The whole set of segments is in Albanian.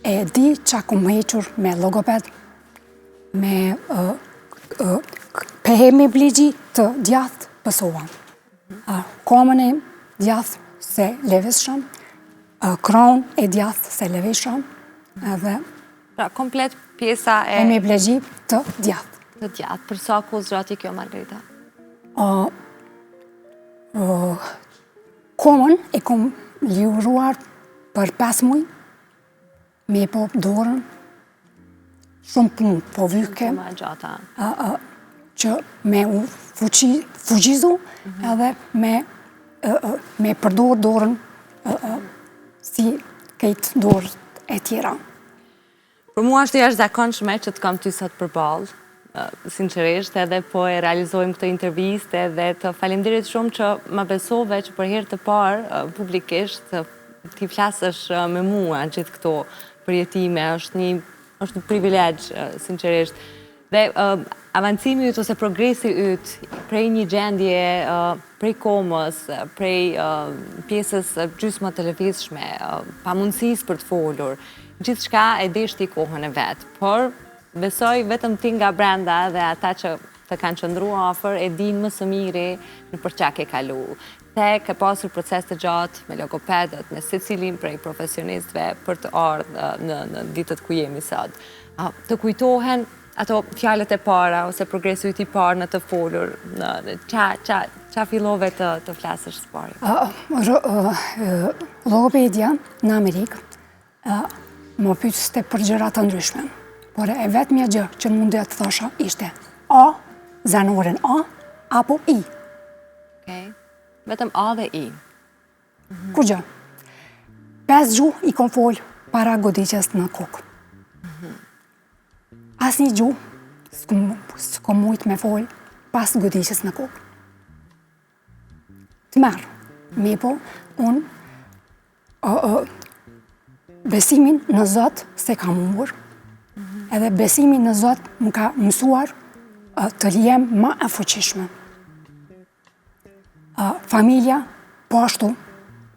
E di ça kom hequr me logoped, me hemiplegji të djathtë pësova. Komën e djathtë s'e lëvizsha, krahun e djathtë s'e lëvizsha, edhe... Pra, komplet pjesa e... Hemiplegji të djathtë. Të djathtë. Për sa kohë zgjati kjo, Margarita? Komën e kom liruar për 5 muj, mirëpo dorën, shumë punë po vyke, që me u fuqizu mhm. edhe me, me përdor dorën si krejt dorët e tjera. Për mua është e jashtëzakonshme që të kam ty sot përballë, sinqerisht, edhe po e realizojmë këtë intervistë edhe të faleminderit shumë që më besove që për herë të parë publikisht t'i flasësh me mua gjithë këto përjetime, është një është një privilegj sinqerisht. Dhe avancimi yt ose progresi yt prej një gjendje, prej komës, prej pjesës gjysmë të lëvizshme, pamundësisë për të folur, gjithçka e deshti kohën e vet. Por, besoj vetëm ti nga brenda dhe ata që të kanë qëndru afër e dinë më së miri nëpër ça ke kalu. Te ke pasur proces të gjatë me logopedët, me secilin prej profesionistëve për të ardhë në, në ditët ku jemi sot. Të kujtohen ato fjalët e para ose progresi yt i parë në të folur, në, në ça, ça, ça fillove të, të flasësh së pari? Logopedja në Amerikë më pyeste për gjëra të ndryshme. Por e vetmja gjë që mundja të thosha ishte A, zanoren A, apo I. Okay. Vetëm A dhe I. Mhm. Kurgjë. 5 gjuhë i kom folë para goditjes në kokë. Mhm. Asnjë gjuhë s'kom mujtë me folë pas goditjes në kokë. Tmerr. Mirëpo, unë besimin në Zot s'e kam humbur, mhm. edhe besimin në Zot më ka mësuar të jem ma e fuqishme. Familja, po ashtu,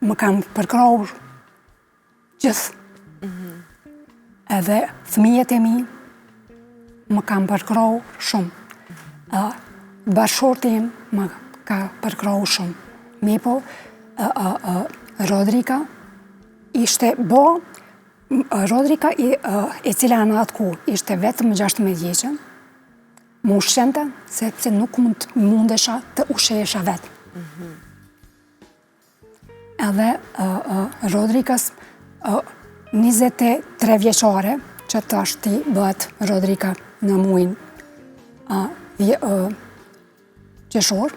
më kanë përkrahur gjithë. Mhm. Edhe fëmijët e mi më kanë përkrahur shumë. Bashkëshorti im më ka përkrahur shumë. Mirëpo, Rodrika ishte bo, Rodrika e cila në atë kohë ishte vetëm 16 vjeçe, më ushqente, sepse nuk mund mundesha të ushqehesha vetë. Mhm. Edhe Rodrikës 23 vjeçare, që tashti bëhet Rodrika në mujin qershor.